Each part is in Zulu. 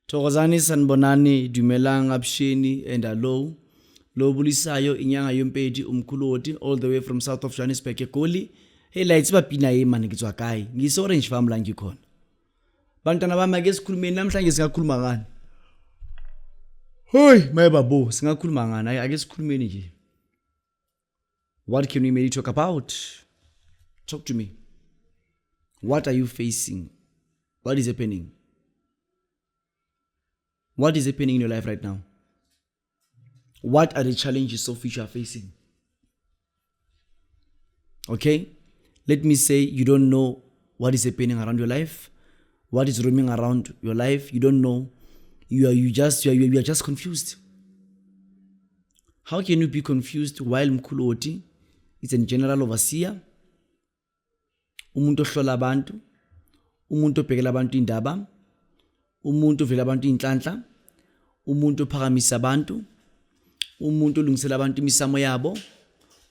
Thokozani sanibonani dumelang abusheni and hello. Lo bulisayo inyanga yompedi umkhuloti all the way from south of Johannesburg eGoli. Hey la itsiba pina ye mani ngitswa kae? Ngise Orange Farm la ngikhona. Bantwana bami ake sikhulumeni namhlanje singakhuluma ngani? Hey my babo singakhuluma ngani? Ake sikhulumeni nje. What can we maybe talk about? Talk to me. What are you facing? What is happening? What is happening in your life right now? What are the challenges of which you are facing? Okay? Let me say you don't know what is happening around your life, what is roaming around your life. You don't know. You are you just you are, you are just confused. How can you be confused while Mkhulu Oti is a general overseer, umuntu ohlola abantu, umuntu obhekela abantu indaba, umuntu ovela abantu inhlanhla, umuntu ophakamisa abantu, umuntu olungisela abantu imisamo yabo,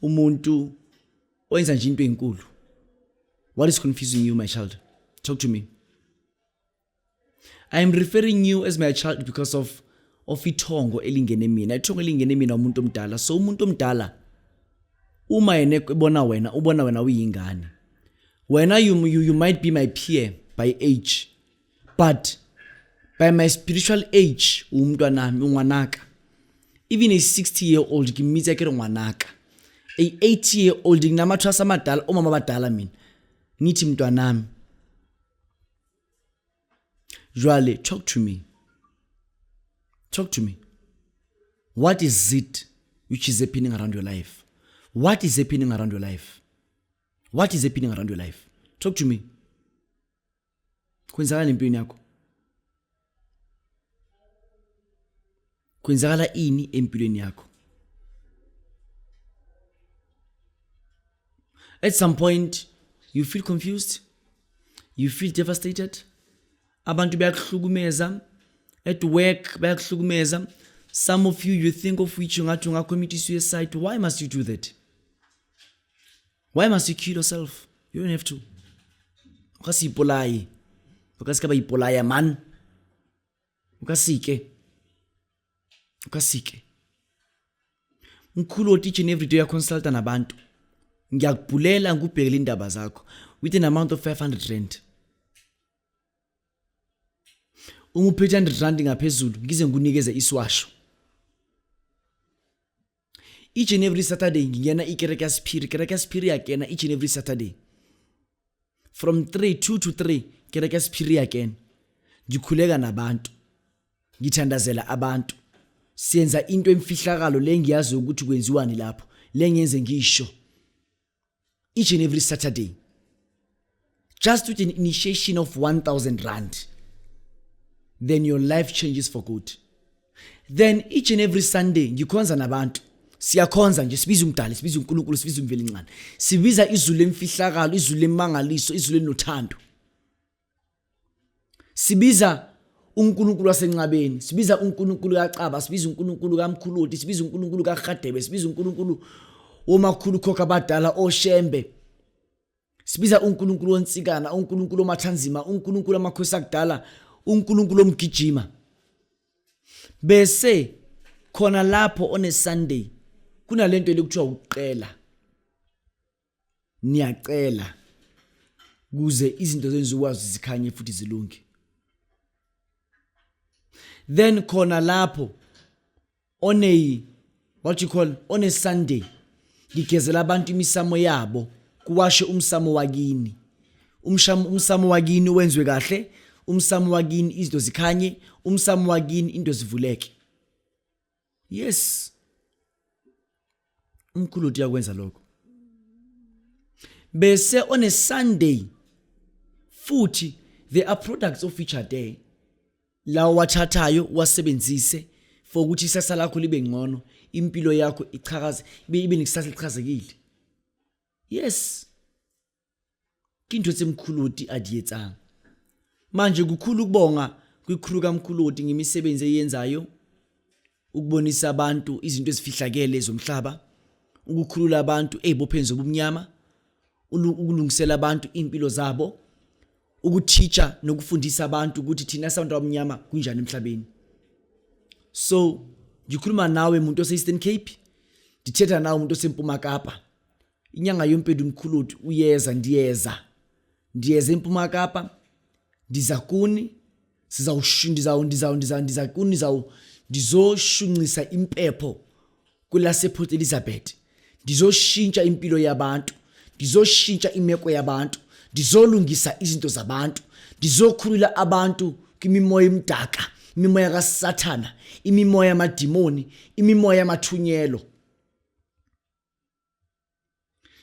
umuntu owenza nje into enkulu. What is confusing you my child? Talk to me. I am referring you as my child because of ithongo elingene mina. Ithongo elingene mina umuntu omdala. So umuntu omdala uma yena ebona wena, ubona wena uyingane. Wena you might be my peer by age, but by my spiritual age umntwanami ungwanaka. Even a 60 year old ngimitsa ke re ngwanaka. A 80 year old nginamathwasa amadala, omama abadala mina. Ngithi mntwanami. Jwale, talk to me. Talk to me. What is it which is happening around your life? What is happening around your life? What is happening around your life? Talk to me. Kwenzakala empilweni yakho? Kwenzakala ini empilweni yakho? At some point you feel confused, you feel devastated. Abantu bayakuhlukumeza at work, bayakuhlukumeza. Some of you, you think of which ungathi ungacommit suicide. Why must you do that? Why must you kill yourself? You don't have to. O ka se ipolaye. O ka se ka ba ipolaya man. O ka seke. O ka seke. Mkhulu each and every day uyaconsulta nabantu. Ngiyakubhulela ngikubhekele indaba zakho with an amount of 500 rand. Uma uphethe 100 rand ngaphezulu ngize ngikunikeze iswasho. Each and every Saturday ngingena ikereke ya sephiri, kereke ya sephiri ya kena each and every Saturday. From 3 2 to 3 kereke ya sephiri ya kena. Ngikhuleka nabantu. Ngithandazela abantu. Siyenza into emfihlakalo le ngiyazi ukuthi kwenziwani lapho. Le ngiyenze ngisho. Each and every Saturday. Just with an initiation of 1000 rand. Then your life changes for good. Then each and every Sunday ngikhonza nabantu. Siyakhonza nje, sibiza umdali, sibiza uNkulunkulu, sibiza uMvelinqane. Sibiza izulu lemfihlakalo, izulu lemangaliso, izulu elinothando. Sibiza uNkulunkulu wasenqabeni, sibiza uNkulunkulu kaCaba, sibiza uNkulunkulu kaMkhuludi, sibiza uNkulunkulu kaRhadebe, sibiza uNkulunkulu womakhulu khokha abadala oShembe. Sibiza uNkulunkulu wonsikana, uNkulunkulu omathanzima, uNkulunkulu amakhosi akudala, uNkulunkulu omgijima. Bese khona lapho on a Sunday kunalento lekuthiwa ukuqela. Niyacela kuze izinto zenziwazo zikhanye futhi zilunge. Then khona lapho on a what you call on a Sunday ngigezela abantu imisamo yabo, kuwashe umsamo wakini, umshamo umsamo wakini wenziwe kahle, umsamo wakini izinto zikhanye, umsamo wakini into zivuleke. Yes, umkhulu uthi uyakwenza lokho. Bese on a Sunday futhi there are products of which are there lawo wathathayo wasebenzise for ukuthi isasa lakho libe ngcono, impilo yakho ichakaze, ibe nekusasa elichazekile. Yes, ke ntho tse Mkhuloti a di etsang. Manje kukhulu ukubonga kwikhulu kaMkhuloti ngemisebenzi eyenzayo ukubonisa abantu izinto ezifihlakele zomhlaba, ukukhulula abantu ezibopheni zobumnyama, ukulungisela abantu impilo zabo, ukuteacher nokufundisa abantu ukuthi thina sabantu abamnyama kunjani emhlabeni. So ngikhuluma nawe muntu ose-Eastern Cape, ndithetha nawe umuntu oseMpuma Kapa. Inyanga yompedu mkhuluthi uyeza, ndiyeza, ndiyeza eMpuma Kapa, ndiza kuni, ndiza kuni, ndizoshunqisa impepho kwelasePort Elizabeth, ndizoshintsha impilo yabantu, ndizoshintsha imeko yabantu, ndizolungisa izinto zabantu, ndizokhulula abantu kwimimoya emdaka, imimoya kaSathana, imimoya yamadimoni, imimoya yamathunyelo.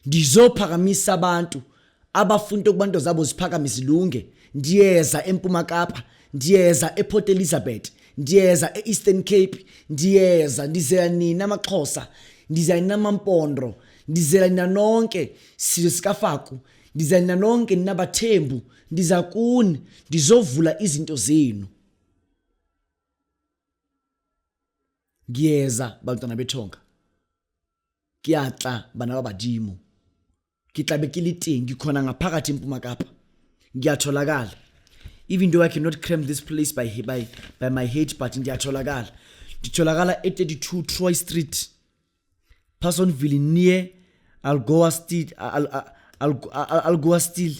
Ndizophakamisa abantu abafuna ukuba into zabo ziphakame zilunge. Ndiyeza eMpuma Kapa, ndiyeza ePort Elizabeth, ndiyeza e-Eastern Cape, ndiyeza, ndizela nina amaXhosa, ndizela nina amaMpondo, ndizela nina nonke sizwe sikaFaku, ndizela nina nonke nina baThembu, ndiza kuni, ndizovula izinto zenu. Ngiyeza bantwana bethonga. Ke a tla bana ba badimo. Ke tla be ke le teng, ngikhona ngaphakathi eMpuma Kapa. Ngiyatholakala. Even though I cannot cram this place by my head, but ngiyatholakala. Ngitholakala e-32 Troy Street, Parsonville, near Algoa Street, Algoa Steel,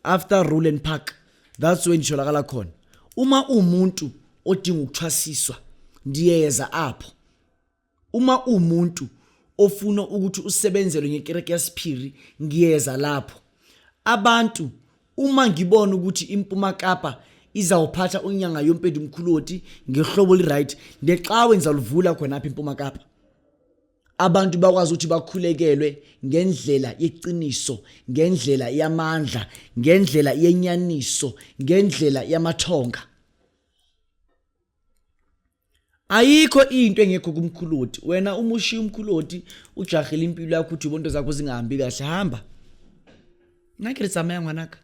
after Roland Park. That's where ngitholakala khona. Uma umuntu odinga ukuthwasiswa, ndiyeza apho. Uma umuntu ofuna ukuthi usebenzelwe ngekereke yasiphiri, ngiyeza lapho. Abantu uma ngibona ukuthi iMpuma Kapa izawuphatha unyanga yompedu mkhuloti ngehlobo li-right, ngeqawe ngizaluvula khona apha eMpuma Kapa. Abantu bakwazi ukuthi bakhulekelwe ngendlela yeqiniso, ngendlela yamandla, ngendlela yenyaniso, ngendlela yamathonga. Ayikho into engekho kumkhuloti. Wena uma ushiya umkhuloti ujahile impilo yakho uthi ubonto zakho zingahambi kahle, hamba. Nna ke re tsamaya ngwanaka.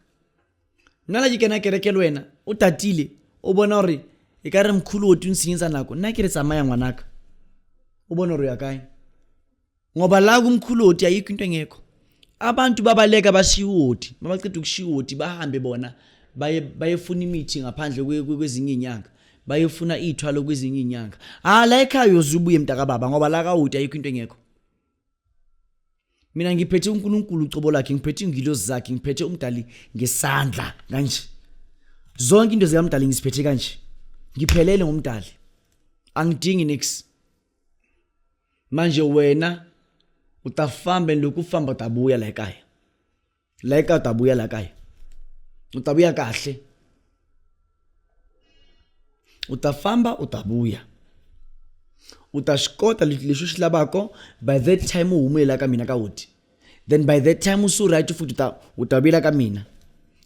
Nna la ke kena kereke le wena, o tatile, o bona hore e ka re mkhuloti o ntshenyetsa nako. Nna ke re tsamaya ngwanaka. O bone hore o ya kae. Ngoba la kumkhuloti ayikho into engekho. Abantu babaleka bashiya uwoti, mabaqeda ukushiya uwoti bahambe bona baye bayefuna imithi ngaphandle kwezinye izinyanga, bayefuna ithwalo kwezinye izinyanga. Ah, la ekhaya uyoze ubuye mntakababa, ngoba la kawoti ayikho into engekho. Mina ngiphethe uNkulunkulu ucobo lakhe, ngiphethe ingilozi zakhe, ngiphethe umdali ngesandla kanje. Zonke into zikamdali ngiziphethe kanje. Ngiphelele ngomdali. Angidingi nix. Manje wena utafamba lokhu ufamba utabuya la ekhaya. La ekhaya utabuya la ekhaya. Utabuya kahle. Utafamba utabuya. Utashikota leswi u swi lavaka by that time u humela ka mina ka woti. Then by that time usu right futhi utabuyela ka mina.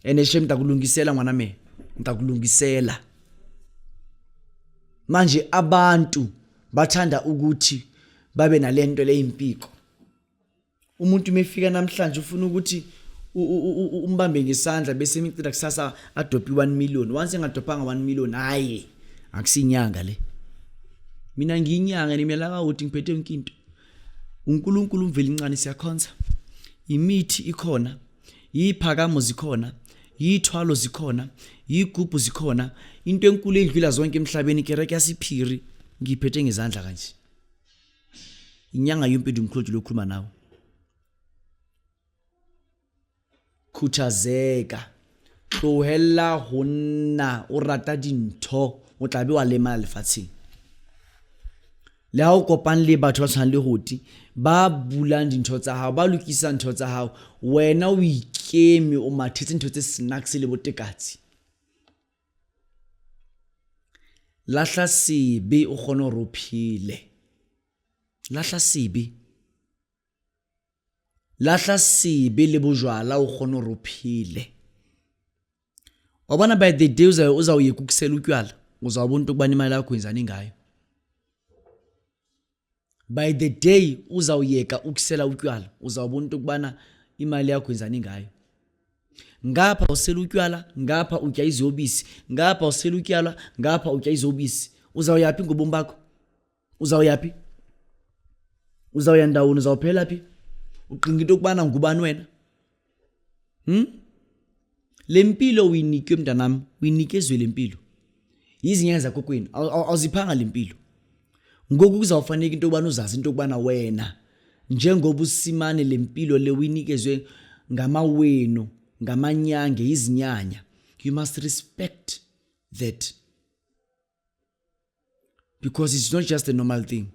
Ene shem ta ku lunghisela n'wana mehe. Ni ta ku lunghisela. Manje abantu bathanda ukuthi babe nalento leyimpiko. Umuntu mefika namhlanje ufuna ukuthi umbambe ngesandla bese imicida kusasa adophe 1 million. Once engadophanga 1 million, hayi akusinyanga le. Mina ngiyinyanga nimela kawuthi ngiphethe yonke into. uNkulunkulu uMvelincane siyakhonza. Imithi ikhona, yiphakamo zikhona, yithwalo zikhona, yigubhu zikhona. Into enkulu edlula zonke emhlabeni kereke yasiphiri ngiphethe ngezandla kanje. Inyanga yompedu mkhulu lokhuluma nawe. Khuthazeka. Tlohella ho nna o rata dintho, o tla be wa lemala lefatsheng. Le ha o kopane le batho ba tshwanang le Hoti, ba bulang dintho tsa hao, ba lokisang ntho tsa hao, wena o ikeme o mathetse ntho tse snacks le botekatsi. Lahla sebe o kgone hore o phele. Lahla sebe. Lahla sebe le bojwala o kgone hore o phele. Wa bona by the day uzawuyeka ukusela utywala, uzawubona into yokubana imali yakho wenzani ngayo. By the day uzawuyeka ukusela utywala, uzawubona into yokubana imali yakho wenzani ngayo. Ngapha usela utywala, ngapha utya iziyobisi, ngapha usela utywala, ngapha utya iziyobisi. Uzawuyaphi ngobomi bakho? Uzawuyaphi? Uzawuya ndawoni? Uzawuphela phi? Uqinga into yokubana ngubani wena? Le mpilo uyinikwe mntanami, uyinikezwe le mpilo. Yizinyanga zakokwenu, awuziphanga le mpilo. Ngoku kuzawufaneka into yokubana uzazi into yokubana wena njengoba usimane le mpilo le uyinikezwe ngamawenu, ngamanyange, izinyanya. You must respect that. Because it's not just a normal thing.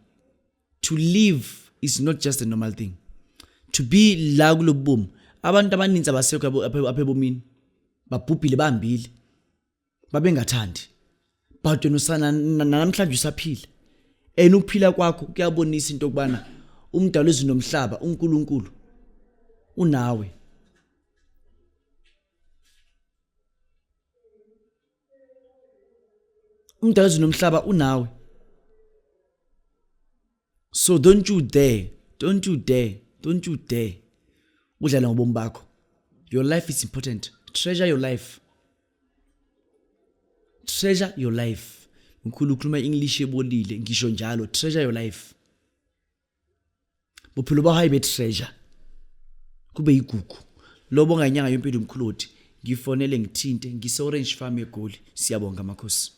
To live is not just a normal thing. To be la kulobu bomi. Abantu abaninzi abasekho apha ebomini babhubhile bahambile. Babengathandi. But wena usana namhlanje usaphila. And ukuphila kwakho kuyabonisa into yokubana umdalo ezinomhlaba uNkulunkulu unawe. Umdalo ezinomhlaba unawe. So don't you dare, don't you dare, don't you dare udlala ngobomi bakho. Your life is important. Treasure your life. Treasure your life. Mkhulu ukhuluma English ebolile, ngisho njalo, treasure your life. Bophelo ba hae be treasure. Kube yigugu. Lobo nganyanga yempilo mkhuloti. Ngifonele ngithinte ngise Orange Farm eGoli. Siyabonga makhosi.